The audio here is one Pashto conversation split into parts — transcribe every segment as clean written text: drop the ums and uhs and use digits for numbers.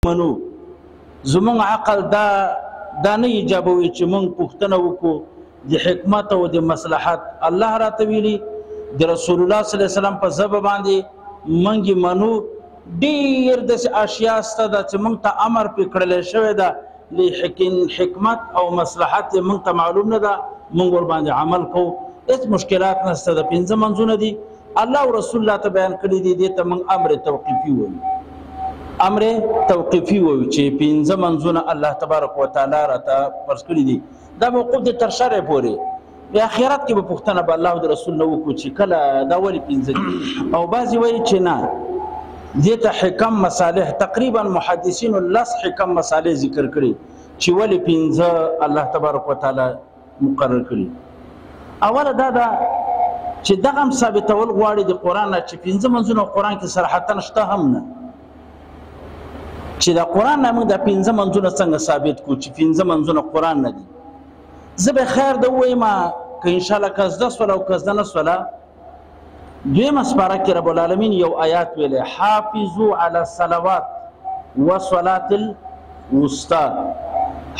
منو. زمونږ عقل دا نه ایجابوي چې مونږ پوښتنه وکړو د حکمت او د مصلحت. الله راته ویلي د رسول الله صلی الله علیه وسلم په ژبه باندې مونږ یې منو. ډېر داسې اشیا شته ده چې مونږ ته امر پرې کړلی شوی ده، لیکن حکمت او مصلحت یې مونږ ته معلوم نه ده، مونږ ورباندې عمل کوو، هېڅ مشکلات نشته ده. پنځه منځونه دي الله او رسول الله ته بیان کړي دي، دې ته مونږ امر توقیفي وایو. امر توقیفي وایو چې پنځه منځونه الله تبارک وتعالی راته فرض کړي دي. دا موقوف دی تر شرع پورې، بیا آخرت کې به پوښتنه به الله او د رسول نه وکړو چې کله دا ولې پنځه دي. او بعضې وایي چې نه، دې ته حکم مصالح، تقریبا محدثینو لس حکم مصالح ذکر کړي چې ولې پنځه الله تبارک وتعالی مقرر کړي. اوله دا ده چې دغه هم ثابتول غواړي د قرآن نه چې پنځه منځونه قرآن کې صراحتا شته هم نه، چې د قرآن نه موږ دا پنځه منځونه څنګه ثابت کړو چې پنځه منځونه قرآن نه دي. زه به خیر ده ووایم که انشاءالله که زده سوله او که زده نه سوله. دویمه سپاره کې رب العالمین یو آیات ویلی، حافظو علی الصلوات وصلاة الوسطی.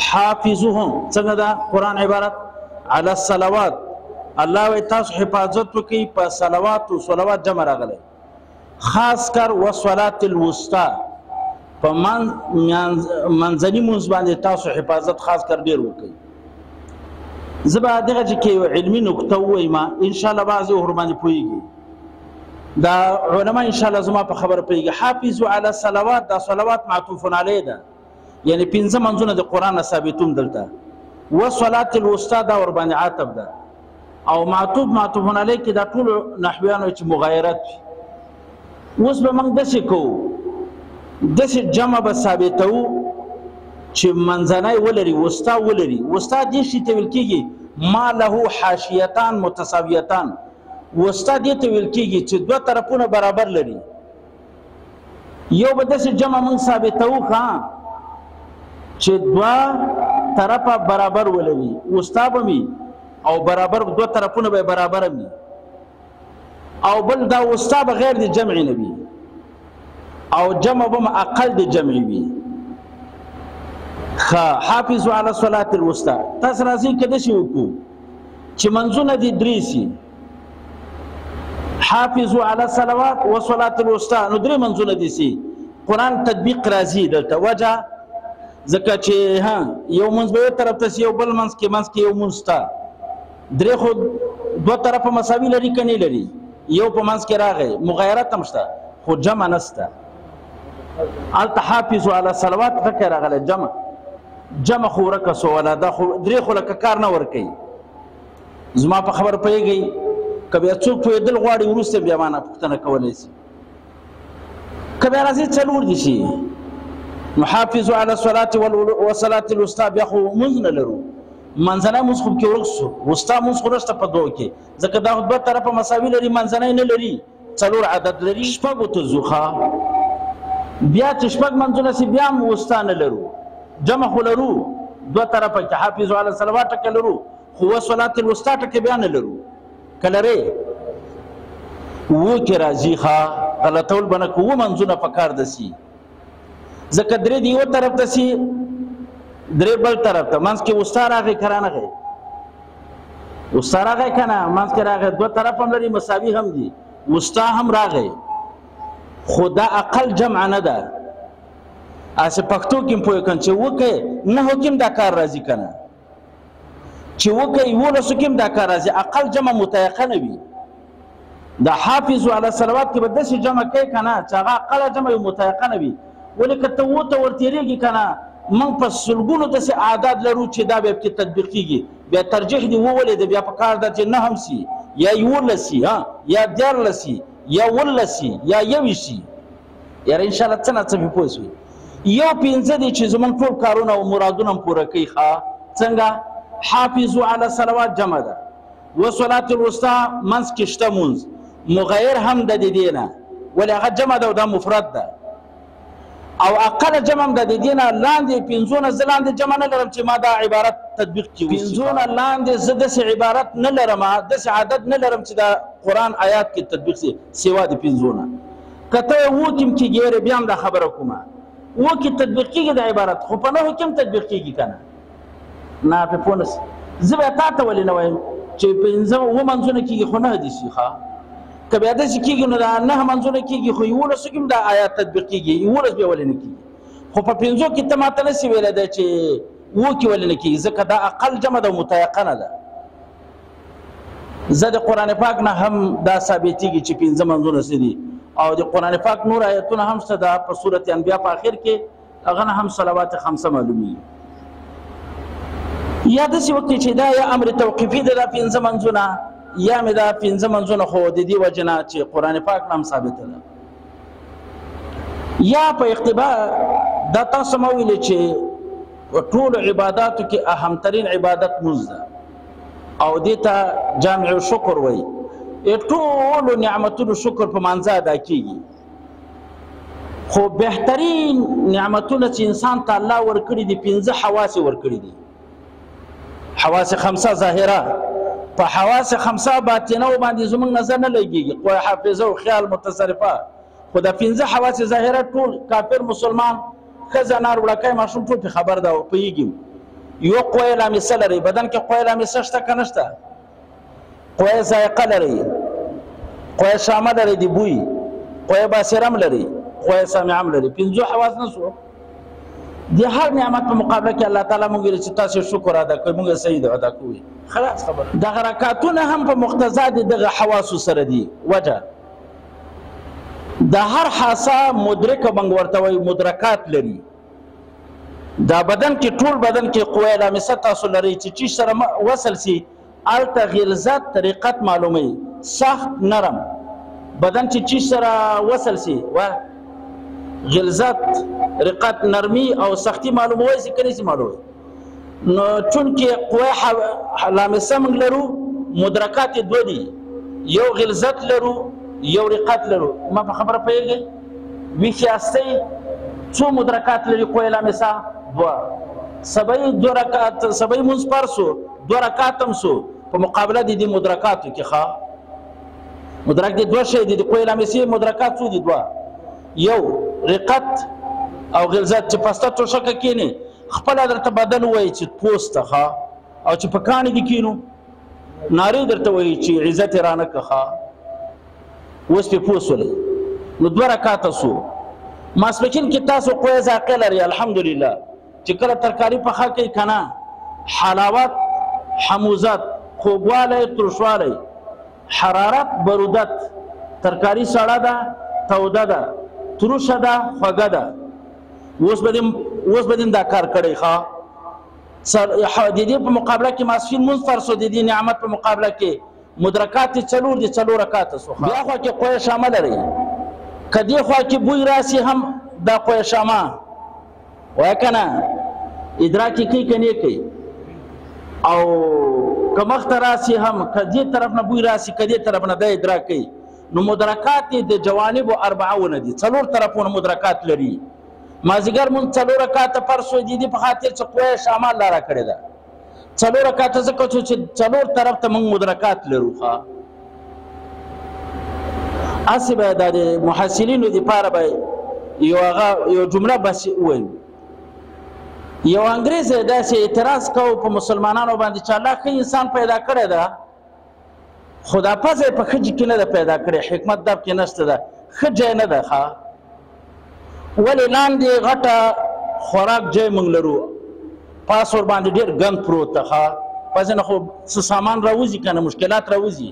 حافظو هم څنګه ده قرآن عبارت؟ علی الصلوات، الله وایي تاسو حفاظت وکړئ په صلوات او صلوات جمع راغلی، خاص کر وصلاة الوسطی، په منځني مونځ باندې تاسو حفاظت خاص کر ډېر وکړئ. زه به دغه چې کې یو علمي نکته ووایم، انشاءالله بعضې ورباندې پوهېږي، دا علما انشاءالله زما په خبره پوهېږي. حافظو علی الصلوات، دا صلوات معطوف علیه ده، یعنې پنځه منځونه د قرآن نه ثابتوم دلته. وصلاة الوسطی دا ورباندې عطف ده، او معطوف معطوف علیه کې دا ټولو نحویانو چې مغایرت وي. اوس به موږ داسې کوو، داسې جمع به ثابتوو چې منځنی ولري، وسطا ولري. وسطا دې شي ته ویل کېږي ما له حاشیتان متساویتان. وسطا دې ته ویل کېږي چې دوه طرفونه برابر لري. یو به داسې جمع موږ ثابتوو ښه چې دوه طرفه برابر ولري، وسطا به وي او برابر، دوه طرفونه به برابر وي، او بل دا وسطا به غیر د جمع نه وي، او جمع به اقل د جمع وي. حافظوا علی الصلاة الوسطی. تاسو راځئ که داسې وکړو چې منځونه دې درې سي، حافظوا علی الصلوات وصلاة الوسطی، نو درې منځونه دې سي. قرآن تطبیق راځي دلته، وجه ځکه چې ها یو منځ به یو طرف ته سي، یو بل منځ کې منځ کې یو منځ ته، درې خو دوه طرفه مساوي لري که نه لري، یو په منځ کې راغی، مغایرت هم شته خو جمع نشته. هلته حافظوا علی الصلوات ټکی راغلی، جمع جمع خو ورکه سوله، دا خو درې خو لکه کار نه ورکوي. زما په خبره پوهېږئ؟ که بیا څوک پوهېدل غواړي وروسته بیا ما نه پوښتنه کولی شي. که بیا راځي څلور دي شي، نو حافظوا علی الصلاة وصلاة الوسطی، بیا خو مونځ نه لرو، منځنی مونځ خو پکې ورک سو، وسطی مونځ خو نشته په دوو کې، ځکه دا خو دوه طرفه مساوي لري، منځنی نه لري، څلور عدد لري. شپږو ته ځو ښه، بیا چې شپږ منځونه سي بیا هم وسطی نه لرو، جمع خو لرو دوه طرفه کې، حافظوا علی الصلوات ټکی لرو، خو وصلاة الوسطی ټکی بیا نه لرو. که لرې اوو کې راځي ښه، غلطول به نه کوو، اووه منځونه پکار ده سي، ځکه درې د یوه طرف ته سي، درې بل طرف ته، منځ کې وسطی راغی که رانغی؟ وسطی راغی که نه؟ منځ کې راغی، دوه طرف هم لري، مساوي هم دي، وسطی هم راغی، خو دا اقل جمع نه ده. هسې پښتو کې هم پوه کړم چې وکړئ نهو کې هم دا کار راځي که نه، چې وکړئ یولسو کې هم دا کار راځي، اقل جمع متیقنه وي. د حافظو علی الصلوات کې به داسې جمع کوې که نه چې هغه اقله جمع یو متیقنه وي. ولې که ته اوو ته ورتېرېږي که نه، موږ په سلګونو داسې اعداد لرو چې دا بیا پکې تطبیقېږي، بیا ترجیح دې وولې ده، بیا په کار ده چې نه هم سي، یا 11 سي، یا 13 سي، یا 18 سي، یا 21 سي. یاره انشاءالله څه نا څه پرې پوه سوې. یو پنځه دی چې زموږ ټول کارونه او مرادونه هم پوره کوي. ښه څنګه؟ حافظو علی الصلوات جمع ده، وصلاة الوسطی منځ کې شته مونځ، مغیر هم ده د دې نه، ولې هغه جمع ده او دا مفرد ده، او اقل جمع هم ده د دې نه لاندې پنځو نه زه لاندې جمع نه لرم چې ما دا عبارت تطبیق کې وسي. پنځو نه لاندې زه داسې عبارت نه لرم، داسې عدد نه لرم چې دا قرآن آیات کې تطبیق سي سوا د پنځو نه. که ته اوو کې هم کېږي، یاره بیا هم دا خبره کومه، اوو کې تطبیق کېږي د عبارت، خو په نهو کې هم تطبیق کېږي که نه؟ نه پې پوه نه سي. زه بیا تا ته ولې نه وایم چې پنځه اووه منځونه کېږي خو نهه دي سي؟ ښه، که بیا داسې کېږي نو دا نهه منځونه کېږي خو یولسو کې هم دا آیات تطبیق کېږي، 11 بیا ولې نه کېږي؟ خو په پنځو کې ته ماته نه سي ویلی دی چې اوو کې ولې نه کېږي، ځکه دا اقل جمع ده او متیقنه ده. زه د قرآن پاک نه هم دا ثابتېږي چې پنځه منځونه څه دي، او د قرآن پاک نور آیتونه هم شته ده په سورة انبیا په آخر کې هغه نه هم صلوات خمسه معلومېږي. یا داسې وکړي چې دا یا امر توقیفي ده دا پنځه منځونه، یا مې دا پنځه منځونه خو د دې وجې نه چې قرآن پاک نه هم ثابته ده، یا په اقتبا دا تاسو ما ویلې چې ټولو عباداتو کې اهمترین عبادت مونځ ده، او دې ته جامع شکر وایي. ټولو نعمتونو شکر په مانځه ادا کېږي، خو بهترین نعمتونه چې انسان ته الله ورکړي دي پنځه حواس یې ورکړي دي. حواس خمسه ظاهره، په حواس خمسه باطنه باندې زموږ نظر نه لګېږي، قوه حافظه او خیال متصرفه، خو دا پنځه حواس ظاهره ټول کافر مسلمان ښځه نر وړکی ماشوم ټول پرې خبر ده او پوهېږي. یو قوه لامسه لري، بدن کې قوه لامسه شته که نشته؟ قوه ذایقه لري، قوه شامه لري د بوی، قوه باصره هم لري، قوه سامعه هم لري. پنځو حواس نه سو. د هر نعمت په مقابله کې الله تعالی موږ ویل چې تاسو شکر ادا کوئ، موږ صحیح ده ادا کوئ، خلاص خبره. دغه رکعتونه هم په مقتضا د دغه حواسو سره دي. وجه د هر حاسه مدرکه موږ ورته وایو، مدرکات لري. دا بدن کې ټول بدن کې قوه لامسه تاسو لرئ چې چیش سره وصل سي هلته غلظت رقت معلوموي، سخت نرم. بدن چې چیش سره وصل سي غلظت رقت نرمي او سختی معلوموي سي که نه سي معلوموي؟ نو چونکې قوه لامسه موږ لرو، مدرکات یې دوه دي، یو غلظت لرو یو رقت لرو. ما په خبره پوهېږئ؟ ویښ یاستئ؟ څو مدرکات لري قوه لامسه؟ دوه. سبعي دوه رکعت، سبعي مونځ فرض سو، دوه رکعت هم سو په مقابله د دې مدرکاتو کې. ښه، مدرک دې دوه شی دي، د قوې لامسې مدرکات څو دي؟ دوه. یو رقت او غلظت، چې پسته توشکه کښېنې خپله درته بدن ووایي چې پوسته ښه، او چې په کاڼي دې کښېنو نارې درته وایي چې عزت یې رانه کړه، ښه اوس پرې پوه سولئ. نو دوه رکعته سو. ماسپښین کې تاسو قوه ذایقه لرئ الحمدلله، چې کله ترکاري پخه کوي که نه، حلاوت حموزت، خوږوالی ترشوالی، حرارت برودت، ترکاري سړه ده توده ده ترشه ده خوږه ده. اوس به دې دا کار کړی. ښه، د دې په مقابله کې ماسپښین مونځ فرض سو، د دې نعمت په مقابله کې مدرکات یې څلور دي، څلور رکعته سو. بیا خوا کې قوه شامه لرئ، که دې خوا کې بوی راسي هم دا قوه شامه وایه که نه، ادراک یې کوي که نه کوي؟ او که مخته راسي هم، که دې طرف نه بوی راسي که دې طرف نه، دا ادراک کوي. نو مدرکات یې د جوانبو اربعه دي، څلور طرفونه مدرکات لري. مازیګر مونږ څلور رکعته فرض سو، د دې په خاطر چې قوه شامه الله راکړې ده. څلور رکعته ځکه چې څلور طرف ته موږ مدرکات لرو. ښه، هسې به دا د محصلینو دپاره به یو هغه یو جمله بس ووایو. یو انګریز داسې اعتراض کوو په مسلمانانو باندې چې الله ښه انسان پیدا کړی ده، خو دا پزه یې په ښه جای کې نه ده پیدا کړې، حکمت دا پکې نشته ده، ښه جای نه ده. ښه، ولې لاندې غټه خوراک جای موږ لرو، پاس ورباندې ډېر ګند پروت ده. ښه، پزې نه خو څه سامان راوځي که نه، مشکلات راوځي.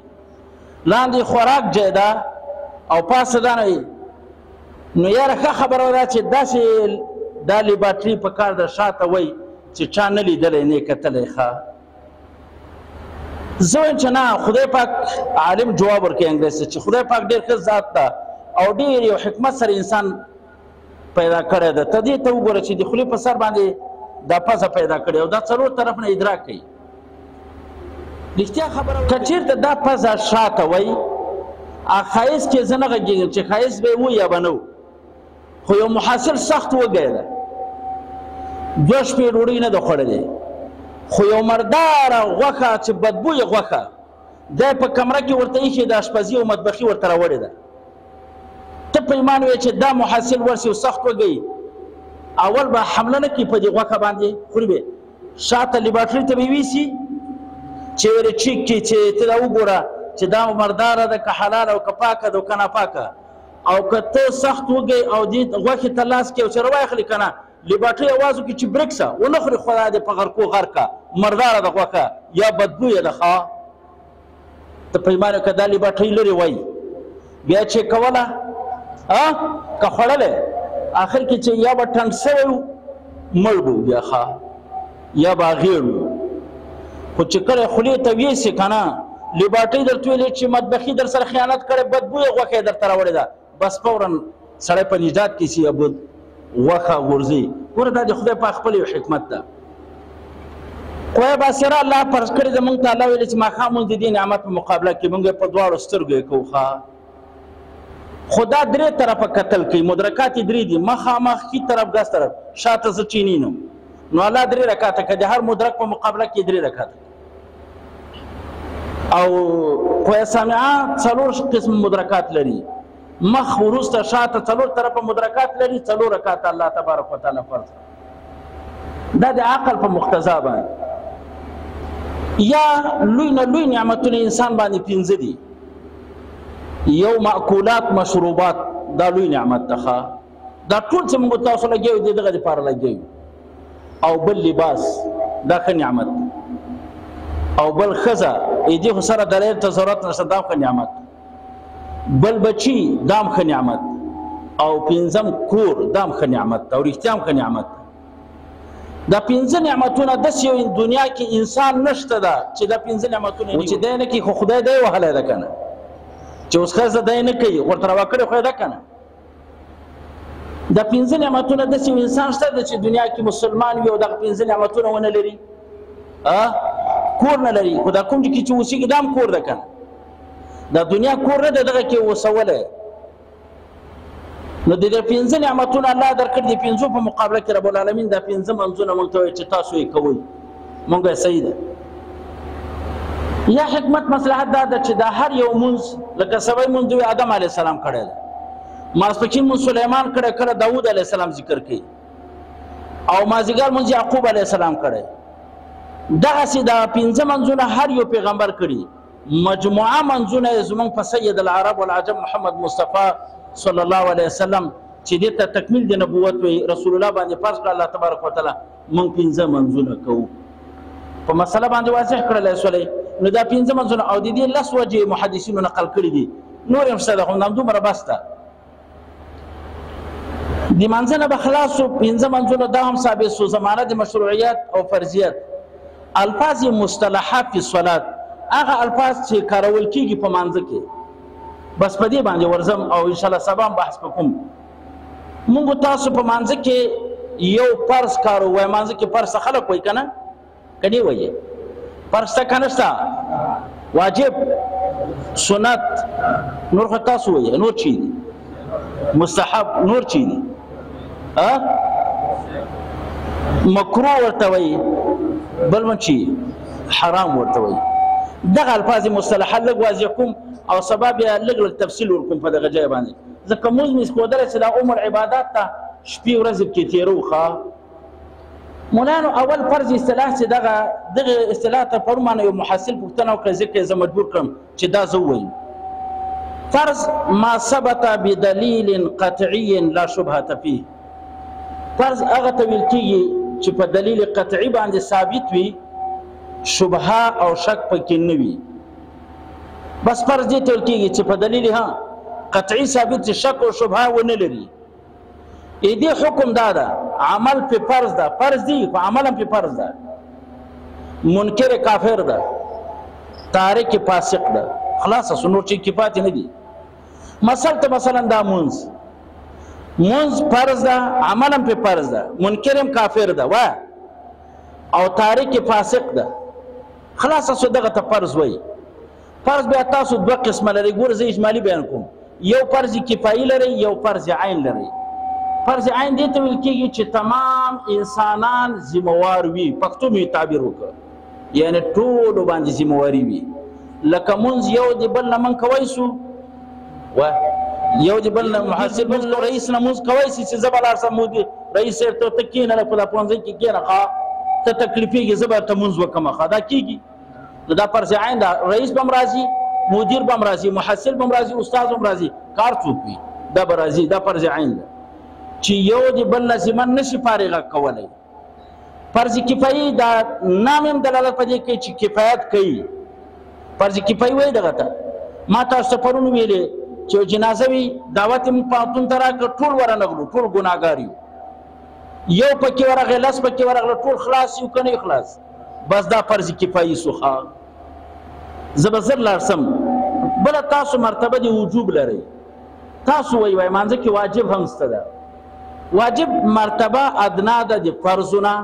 لاندې خوراک جای ده او پاسه دا نه. نو یاره ښه خبره ده چې داسې دا لیبارټري په کار ده شاته وایي چې چا نه لیدلی نه یې کتلی. ښه، زه وایم چې نه، خدای پاک عالم جواب ورکوي انګریز ته چې خدای پاک ډېر ښه ذات ده او ډېر یو حکمت سره انسان پیدا کړی ده. ته دې ته وګوره چې د خولې په سر باندې دا پزه پیدا کړې او دا څلور طرف نه ادراک کوي. رښتیا خبره که چېرته دا پزه شاته وای، ښایست کې زه نه غږېږم چې ښایست به یې و یا به نه و، خو یو محصل سخت وږی ده، دوه شپې ډوډۍ نه ده خوړلې، خو یو مرداره غوښه چې بدبویه غوښه دی په کمره کې ورته ایښې د اشپزي او مطبخي ورته راوړې ده، ته په ایمان وایې چې دا محصل ورسي او سخت وږی اول به حمله نه کوي په دې غوښه باندې خوري به، شاته لیبارټري ته به یې ویسي چې ورې چیک کړي چې ته دا وګوره چې دا مرداره ده که حلاله او که پاکه ده او که ناپاکه، او که ته سخت وږی او دې غوښې ته لاس کړې او چې راواخلې که نه، لیبارټري اواز وکړي چې برک سه ونه خوري، خدای دې په غرکو غرکه، مرداره ده غوښه یا بدبویه ده. ښه ته په ایمان که دا لیبارټري لرې وای بیا چې کوله که خوړلی آخر کې چې یا به ټنډ سوی و مړ به و بیا، ښه یا به غېړ و. خو چې کله خولې ته ویسې که نه، لیبارټۍ درته ویلې چې مطبخي در سره خیانت کړی، بدبویه غوښه یې درته راوړې ده، بس فوراً سړی په نجات کې سي، غوښه غورځي. ګوره دا د خدای پاک خپل یو حکمت ده. قوه باصره الله فرض کړې ده موږ ته، الله ویلي چې ماښام مونږ د دې نعمت په مقابله کې موږ یې په دواړو سترګو یې کوو. ښه خو دا درې طرفه کتل کوي، مدرکات یې درې دي، مخامخ ښي طرف ګس طرف، شاته زه چیني نم. نو الله درې رکعته کوي، د هر مدرک په مقابله کې درې رکعته. او قوه سامعه څلور قسم مدرکات لري، مخ وروسته شاته څلور طرفه مدرکات لري، څلور رکعته الله تبارک وتعالی فرض. دا د عقل په مقتضا باندې. یا لوی نه لوی نعمتونه انسان باندې پنځه دي، یو مأکولات مشروبات، دا لوی نعمت ده. ښه دا ټول چې موږ تاسو لګیا یو د دغه دپاره لګیا یو. او بل لباس، دا ښه نعمت دی. او بل ښځه، دې خو سره دلیل ته ضرورت نشته، دا ښه نعمت. بل بچي، دا هم ښه نعمت. او پنځم کور، دا هم ښه نعمت ده، او رښتیا هم ښه نعمت ده. دا پنځه نعمتونه داسې یو دنیا کې انسان نشته ده چې دا پنځه نعمتونه چې دی نه کوي، خو خدای دی وهلی ده که نه، چې اوس ښځه دی نه کوي ورته روا کړې خو یې ده که نه. دا پنځه نعمتونه داسې یو انسان شته ده چې دنیا کې مسلمان وي او دغه پنځه نعمتونه ونه لري، کور نه لري، خو دا کوم کې چې اوسېږي دا هم کور ده که نه، دا دنیا کور نه ده، دغه کې اوسولی. نو د دې پنځه نعمتونه الله درکړي دي، پنځو په مقابله کې رب العالمین دا پنځه منځونه موږ ته وایي چې تاسو یې کوئ، موږ یې صحیح ده. یا حکمت مصلحت دا ده چې دا هر یو مونځ لکه سبا مونځ دوی آدم علیه السلام کړی ده، ماسپښین مونځ سلیمان کړی، کله داود علیه السلام ذکر کوي، او مازدیګر مونځ یعقوب علیه السلام کړی. دغسې دا پنځه منځونه هر یو پیغمبر کړي. مجموعه منځونه یې زموږ په سید العرب والعجم محمد مصطفی صلی الله علیه وسلم چې دې ته تکمیل د نبوت وي، رسول الله باندې فرض کړه الله تبارک وتعالی موږ پنځه منځونه کوو. په مسله باندې واضح کړلی سولې. نو دا پنځه منځونه او د دې لس وجې محدثینو نقل کړي دي، نور هم شته ده، خو همدومره بس ده. د منځه نه به خلاص شو. پنځه منځونه دا هم ثابت شو، زمانه د مشروعیت او فرضیت. الفاظ مصطلحات فی الصلات، هغه الفاظ چې کارول کېږي په مانځه کې، بس په دې باندې ورځم او انشاءالله سبا هم بحث به کوم. موږ تاسو په مانځه کې یو فرض کارو، وایي مانځه کې فرض څه خلک وایي که نه، که نه وایي فرض شته که نه شته؟ واجب، سنت، نور خو تاسو وایي، نور چی دي؟ مستحب، نور چی دي؟ مکروه ورته وایي، بل من چی حرام ورته وایي. دغه الفاظ مصطلحات لږ واضح کوم او سبا بیا لږ لږ تفصیل ورکوم په دغه ځای باندې، ځکه موږ مې ښودلی چې دا عمر عبادت ته شپې ورځې پکې تېرو. ښه مولانو اول فرض اصطلاح چې دغه اصطلاح ته پرون مانه یو محصل پوښتنه وکړه، ځکه یې زه مجبور کړم چې دا زه ووایم. فرض ما ثبت بدلیل قطعي لا شبهة فيه. فرض هغه ته ویل کېږي چې په دلیل قطعي باندې ثابت وي، شبهه او شک پکې نه وي. بس فرض دې ته ویل کېږي چې په دلیل ها قطعي ثابت چې شک او شبهه ونه لري. دې حکم دا ده، عمل په فرض ده، فرض دی خو عمل هم په فرض ده. منکر کافر ده، تارک فاسق ده، خلاص شو، نور چې کې پاتې نه دي. مثل ته مثلا دا مونځ، مونځ فرض ده، عمل هم په فرض ده، منکر هم کافر ده وایه، او تارک فاسق ده، خلاص شو، دغه ته فرض وایي. فرض بیا تاسو دوه قسمه لرئ، ګوره زه اجمالي بیان کوم. یو فرض کفایي لرئ، یو فرض عین لرئ. فرض عین دې ته ویل کېږي چې تمام انسانان ذمهوار وي، پښتو مې تعبیر وکړ، یعنې ټولو باندې ذمهواري وي. لکه مونځ یو د بل نه مونږ کوی سو، یو د بل نه محاسب رئیس نه مونځ کوی سي چې زه به لاړ شم رئیس صاحب ته ته کښېنه په دا پوهنځي کې کښېنه ښه، ته تکلیفېږي، زه به درته مونځ وکړم ښه، دا کېږي. نو دا فرض عین ده، رئیس به هم راځي، مدیر به هم راځي، محصل به هم راځي، استاد به هم راځي، کار څوک وي دا به راځي. دا فرض عین ده چې یو د بل نه ذمه نه شي فارغه کولی. فرض کفایي دا نام هم دلالت په دې کوي چې کفایت کوي. فرض کفایي وایي دغه ته. ما تاسو ته پرون ویلې چې یو جنازه وي، دعوت یې موږ پوهنتون ته راکړ، ټول ورنغلو، ټول ګناهګار یو، یو پکې ورغی، لس پکې ورغله، ټول خلاص یو که نه یو خلاص؟ بس دا فرض کفایي سو. ښه، زه به زر لاړ سم. بله تاسو مرتبه د وجوب لرئ. تاسو وایي وایي مانځه کې واجب هم شته ده. واجب مرتبه ادنا ده د فرضونه.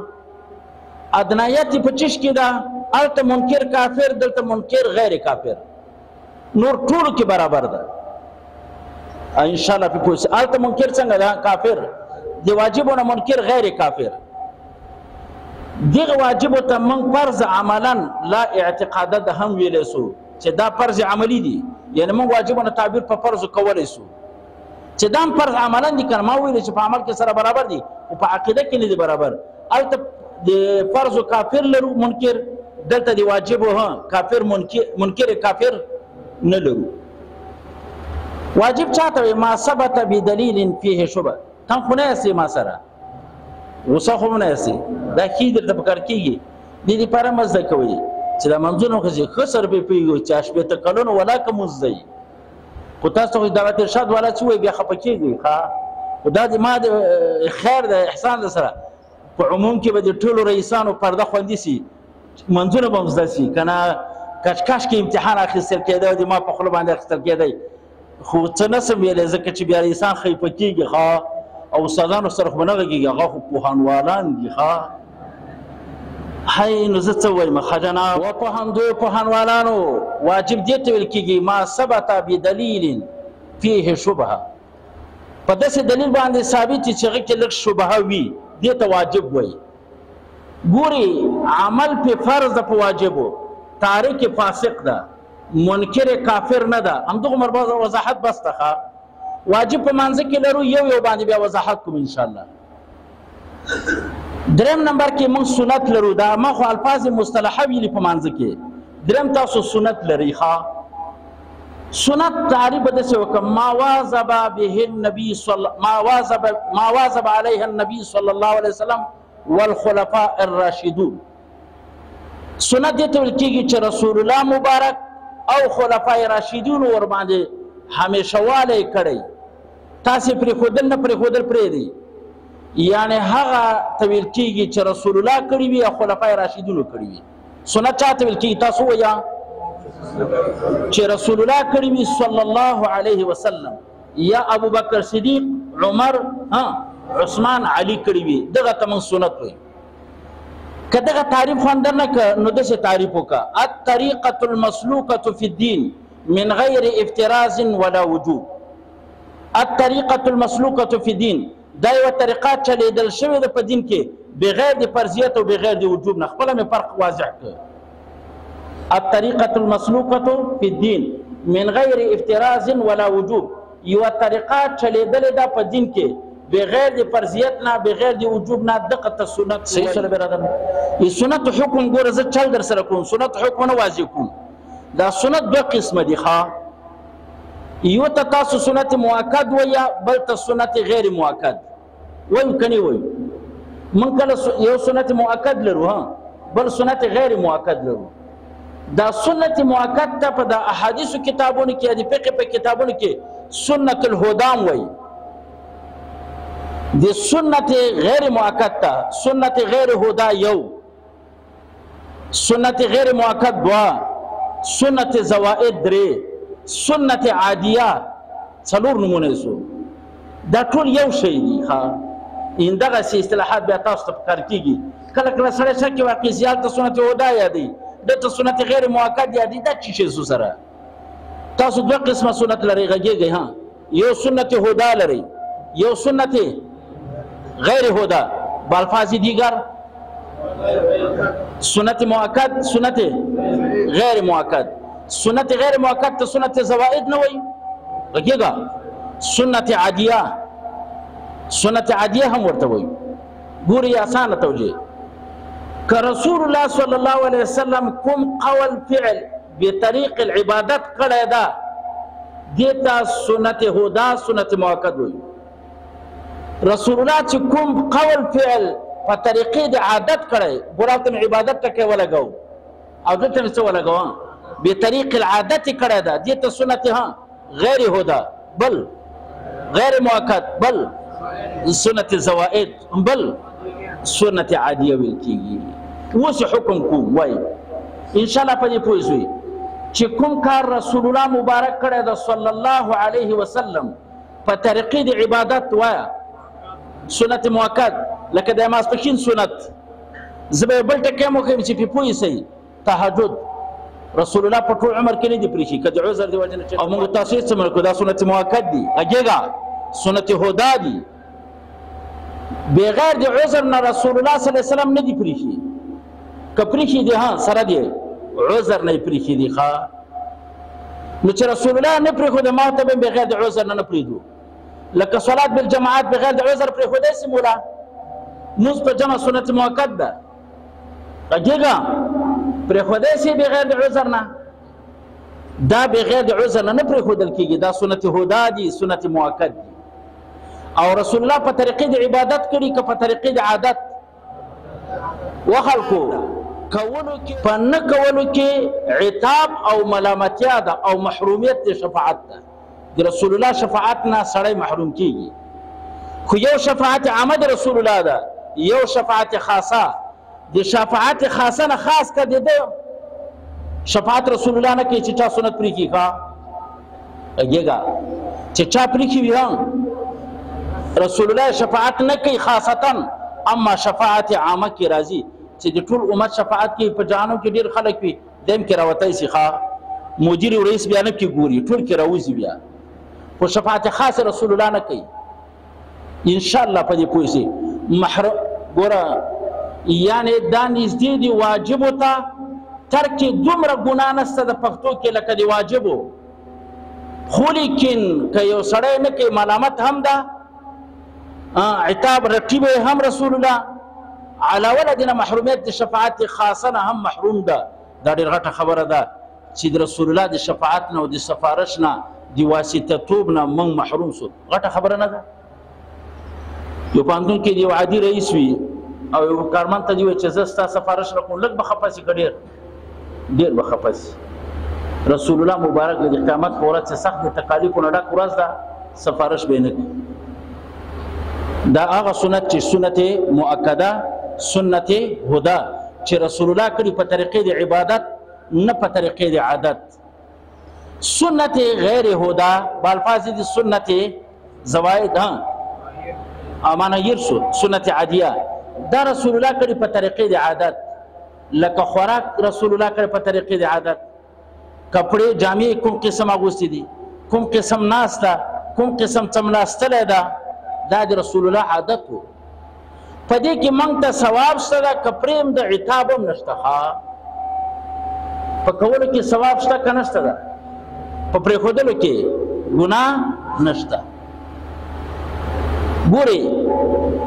ادنایت یې په چش کې ده؟ هلته منکر کافر، دلته منکر غیر کافر، نور ټولو کې برابر ده. انشاءالله پې پوه شئ. هلته منکر څنګه ده؟ کافر. د واجبو نه منکر غیر کافر. دغه واجبو ته موږ فرض عملا لا اعتقادا ده هم ویلی سو چې دا فرض عملی دي، یعنې موږ واجبو نه تعبیر په فرضو کولی سو چې دا هم فرض عملا دي. که نه ما ویلې چې په عمل کې سره برابر دي خو په عقیده کې نه دي برابر. هلته د فرضو کافر لرو منکر، دلته د واجبو کافر منکر کافر نه لرو. واجب چاته وایي؟ ما ثبت بدلیل فیه شبه. تم خو نه یاستئ ما سره، غوسه خو نه یاستئ، دا ښې درته په کار کېږي. دې دپاره مه زده کوئ چې دا منځونه خو ښه سره پرې پوهېږو چې 60 کلونو ولاکه مونځ دی، خو تاسو خو دعوت ارشاد والا چې وایي بیا خفه کېږئ. ښه، خو دا د ما د خیر د احسان د سره په عموم کې به د ټولو رئیسانو پرده خوندي سي، منځونه به هم زده سي، که نه کچکش کې امتحان اخیستل کېدی او د ما په خوله باندې اخیستل کېدی. خو څه نه سم ویلی ځکه چې بیا رئیسان خفه کېږي. ښه، او استادانو سره خو به نه غږېږي، هغه خو پوهنوالان دي. ښه، هی نو زه څه وایم؟ ښه جناب، و پوهندوی پوهنوالانو، واجب دې ته ویل کېږي ما ثبت بدلیل فیه شبهه. په داسې دلیل باندې ثابت چې هغه کې لږ شبهه وي، دې ته واجب وایي. ګوري عمل په فرض ده، په واجبو، تارک فاسق ده، منکر کافر نه ده. همدغه مربوط وضاحت بس ده. ښه، واجب په مانځه کې لرو، یو یو باندې بیا وضاحت کوم انشاءالله. دریم نمبر کې موږ سنت لرو. دا ما خو الفاظ مصطلحه ویلي په مانځه کې. دریم تاسو سنت لرئ. ښه، سنت تعریف به داسې وکړم: ما واظب به النبي صلی ما واظب علیه النبي صلی الله علیه وسلم والخلفاء الراشدون. سنت دې ته ویل کېږي چې رسول الله مبارک او خلفاء راشدون ورباندې همیشه والی کړی، تاسې پرېښودل نه پرېښودل پرېږدئ. یعنې هغه ته ویل کېږي چې رسول الله کړي وي او خلفای راشدینو کړي وي. سنت چا ته ویل کېږي؟ تاسو ووایه چې رسول الله کړي وي صلی الله علیه وسلم، یا ابوبکر صدیق، عمر، عثمان، علي کړي وي، دغه ته موږ سنت وایو. که دغه تعریف خوند نه که نو داسې تعریف وکړه: الطریقة المسلوکة فی الدین من غیر افتراض ولا وجوب. الطریقة المسلوکة فی الدین، دا یوه طریقه چلېدل شوې ده په دین کې بغیر د فرضیت او بغیر د وجوب نه. خپله مې فرق واضح کړ. الطریقة المسلوکة فی الدین من غیر افتراض ولا وجوب، یوه طریقه چلېدلې ده په دین کې بغیر د فرضیت نه، بغیر د وجوب نه، دغه ته سنت. صحیح سره برادر، ای سنت حکم ګوره زه چل در سره کوم، سنت حکم نه واضح کوم. دا سنت دوه قسمه دي. ښه، یو ته تاسو سنت مؤکد وایه، بل ته سنت غیر مؤکد وایو که نه وایو؟ موږ کله یو سنت مؤکد لرو، ها، بل سنت غیر مؤکد لرو. دا سنت مؤکد ته په د احادیثو کتابونو کې، د فقه په کتابونو کې سنت الهدام وایي. د سنت غیر مؤکد ته سنت غیر هدا یو، سنت غیر مؤکد دوه، سنت زوائد درې، سنت عادیه څلور نمونه سو. دا ټول یو شی دي. ښه، دغسې اصطلاحات بیا تاسو ته په کار کېږي. کله کله سړی شک کې واقع سي، هلته سنت هدا یادوي، دلته سنت غیر مؤکد یادوي. دا څه شی سو سره؟ تاسو دوه قسمه سنت لرئ، غږېږئ. ها، یو سنت هدا لرئ، یو سنت غیر هدا. بالفاظ دیگر سنت مؤکد، سنت غیر مؤکد. سنت غیر مؤکد ته سنت زوائد نه وایي، غږېږه. سنت عادیه، سنت عادیه هم ورته وایو. ګوري اسانه توجیه، که رسول الله صلی الله علیه وسلم کوم قول فعل بطریق العبادت کړی ده، دې ته سنت هدا سنت مؤکد وایو. رسول الله چې کوم قول فعل په طریقې د عادت کړی، ګوره هلته مې عبادت ټکی ولګو او دلته مې څه ولګوه، بطریق العادت کړی ده، دې ته سنت غیر هدا، بل غیر مؤکد، بل سنت زوائد، بل سنت عادیه ویل کېږي. اوس حکم کوم وایي انشاءالله په دې پوه شوئ چې کوم کار رسول الله مبارک کړی ده صلی الله علیه وسلم په طریقې د عبادت، وایه سنت مؤکد، لکه د ماسپښین سنت. زه به یو بل ټکی هم وښیم چې پرې پوه شئ. تهجد رسول الله په ټول عمر کې نه دی پرېښي، که د عذر د وجې نه، او موږ تاسو یې څه کړو، دا سنت مؤکد دي، غږېږه سنت هدا دي، بغیر د عذر نه رسول الله صلی الله علیه وسلم نه دی پرېښي. که پرېښي دي ها سره دی عذر نه یې پرېښي دي. ښه، نو چې رسول الله نه پرېښوده، ما ته به بغیر د عذر نه نه پرېږدو. لکه صلات بالجماعت بغیر د عذر پرېښودی سي مولا، مونځ په جمع سنت مؤکد ده، غږېږه پرېښودی سي بغیر د عذر نه، دا بغیر د عذر نه نه پرېښودل کېږي، دا سنت هدا دي، سنت مؤکد دي. او رسول الله په طریقې د عبادت کړي که په طریقې د عادت؟ وخلکو کولو کې په نه کولو کې عتاب او ملامتیا ده او محرومیت د شفاعت ده. د رسول الله شفاعت نه سړی محروم کیږي. خو یو شفاعت عامه د رسول الله ده، یو شفاعت خاصه. د شفاعت خاصه نه خاص که د ده شفاعت رسول الله نه کوي چې چا سنت پرېښي. ښه غږېږه چې چا پرېښي وي هم رسول الله شفاعت نه کوي خاصتا. اما شفاعت عامه کې راځي چې د ټول امت شفاعت کوي. په جهنم کې ډېر خلک وي، دی هم کې راوتی سي. ښه مدیر او رئیس بیا نه کې ګوري، ټول کې راوځي بیا. خو شفاعت خاص رسول الله نه کوي. انشاءالله په دې پوه شئ. ګوره یعنې دا نږدې دي واجبو ته، ترک دومره ګناه نشته د پښتو کې لکه د واجبو، خو لیکن که یو سړی نه کوي ملامت هم ده، عتاب رټي به هم رسول الله. علاوه له دې نه محرومیت د شفاعت خاصه نه هم محروم ده. دا ډېر غټه خبره ده چې د رسول الله د شفاعت نه او د سفارش نه د واسطه توب نه موږ محروم سو. غټه خبره نه ده. یو پوهنتون کې د یو عادي رئیس وي او یو کارمند ته دې وایي چې زه ستا سفارش نه کوم، لږ به خفه سي که ډېر؟ ډېر به خفه سي. رسول الله مبارک د قیامت په ورځ چې سخت د تکالیفو نه ډک ورځ ده، سفارش به یې نه کوي. دا هغه سنت چې سنت مؤکده، سنت هدا، چې رسول الله کړي په طریقې د عبادت نه په طریقې د عادت. سنت غیر هدا بالفاظ دي سنت زوائد، ها امانه يرسو سنت عادیه، دا رسول الله کړي په طریقې د عادت. لکه خوراک رسول الله کړي په طریقې د عادت، کپڑے جامې کوم قسم اغوستي دي، کوم قسم ناسته، کوم قسم څملاستلی ده، دا د رسول الله عادت و. په دې کې موږ ته ثواب شته ده، که پرې هم د عتاب هم نشته. ښه، په کولو کې ثواب شته که نشته ده؟ په پرېښودلو کې ګناه نشته. ګورئ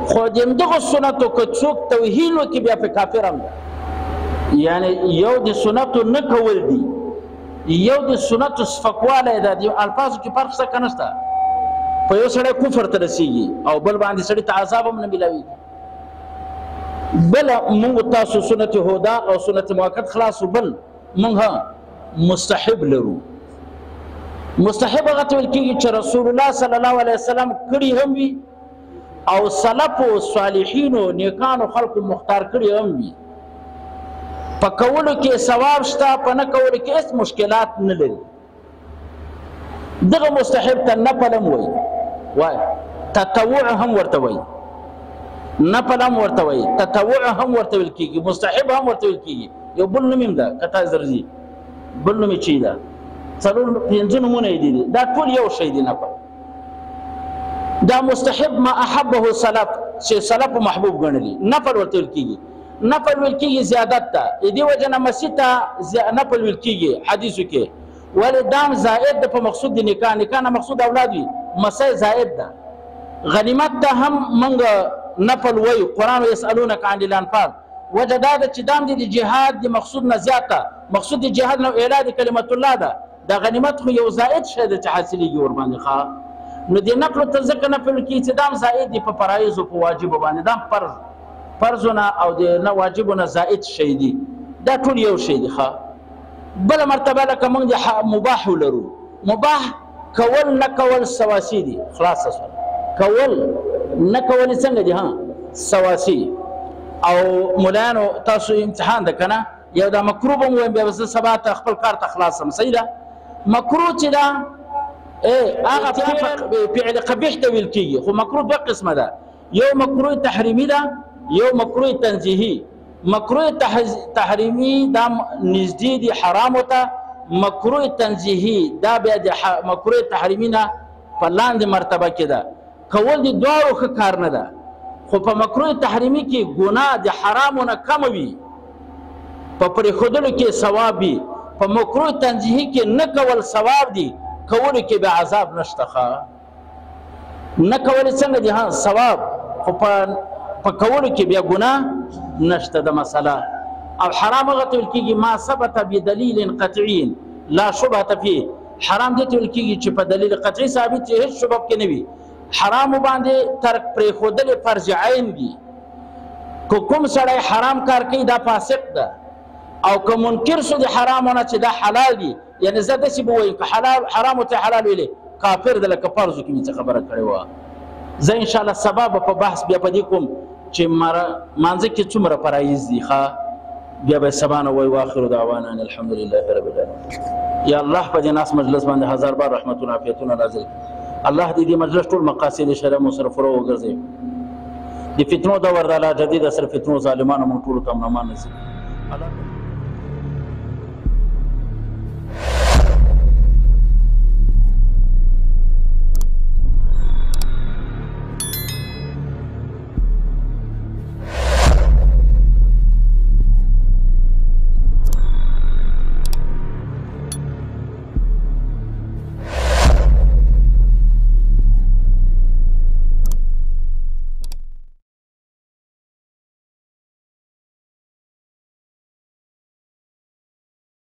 خو د همدغو سنتو که څوک توهین وکړي بیا پرې کافر هم ده. یعنې یو د سنتو نه کول دي، یو د سنتو سپکوالی ده. د الفاظو کې فرق شته که نشته؟ په یو سړی کفر ته رسېږي او بل باندې سړي ته عذاب هم نه میلاویږي. بل موږ تاسو سنت هدا او سنت مؤکد خلاص، بل موږ مستحب لرو. مستحب هغه ته ویل کېږي چې رسول الله صلی الله علیه وسلم کړي هم وي او سلفو صالحینو نیکانو خلکو مختار کړي هم وي. په کولو کې ثواب شته، په نه کولو کې هېڅ مشکلات نه لري. دغه مستحب ته نفل هم وایي، وایي تطوع هم ورته وایي، نفل هم ورته وایي، تطوع هم ورته ویل کېږي، مستحب هم ورته ویل کېږي. یو بل نوم هم ده که تاسو درځي، بل نوم یې چی ده؟ څلور پنځه نومونه یې دي، دا ټول یو شی دی نفل. دا مستحب ما احبه سلف، چې سلف محبوب ګڼلي، نفل ورته ویل کېږي. نفل ویل کېږي زیادت ته، دې وجه نه مسیح ته نفل ویل کېږي حدیثو کې. ولې دام زائد ده په مقصود د نکاح، نکاح نه مقصود اولاد وي، مسیح زائد ده. غنیمت ته هم موږ نفل وایو. قرآن یسألونک عن الانفال، وجه دا ده چې دا هم د جهاد د مقصود نه زیاته، مقصود د جهاد نه اعلا د کلمت الله ده. دا غنیمت خو یو زائد شی ده چې حاصلېږي ورباندې. ښه، نو د نفلو ته ځکه نفل کېږي چې دا هم زائد دي په فرایضو په واجبو باندې، دا هم فرض فرضونه او د نه واجبو نه زائد شی دي، دا ټول یو شی دي. ښه، بله مرتبه لکه موږ د مباح ولرو، مباح کول نه کول سواسي دي، خلاصه سوه. کول نه کول یې څنګه دي؟ ها، سواسي. او مولایانو تاسو امتحان ده که نه، یو دا مکروه به مو وایم، بیا به زه سبا ته خپل کار ته خلاص سم. صحیح ده؟ مکروه چې ده هغه فعل قبیح ته ویل کېږي، خو مکروه دوه قسمه ده، یو مکروه تحریمي ده، یو مکروه تنزیهي. مکروه تحریمي دا نږدې دي حرامو ته، مکروه تنزیهي دا بیا د مکروه تحریمي نه په لاندې مرتبه کې ده. کول د دواړو ښه کار نه ده، خو په مکروه تحریمي کې ګناه د حرامو نه کمه وي، په پرېښودلو کې ثواب وي. په مکروه تنزیهي کې نه کول ثواب دي، کولو کې بیا عذاب نشته. ښه، نه کول څنګه دي؟ ها، ثواب، خو په کولو کې بیا ګناه نشته د مسله. او حرام هغه ته ویل کېږي ما ثبت بدلیل قطعي لا شبهة فيه. حرام دې ته ویل کېږي چې په دلیل قطعي ثابت چې هېڅ شبهه پکې نه وي. حرامو باندې ترک پرېښودلې فرض عین دي. که کوم سړی حرام کار کوي دا فاسق ده، او که منکر شو د حرامو نه چې دا حلال دي، یعنې زه داسې به ووایم که حلال حرامو ته حلال ویلې کافر ده، لکه فرضو کې مې څه خبره کړې وه. زه انشاءالله سبا به په بحث بیا په دې کوم چې مانځه کې څومره فرایض دي. ښه، بیا به سبا نه وایو. واخر دعوانا ان الحمد لله رب العالمین. یا الله په دې ناس مجلس باندې هزار بار رحمتونه عافیتونه نازل کړي. الله دې دې مجلس ټول مقاصد شرع مو سره پوره وګرځوي. د فتنو دور د الله جدید سره فتنو ظالمانو موږ ټولو ته امن امان نصیب.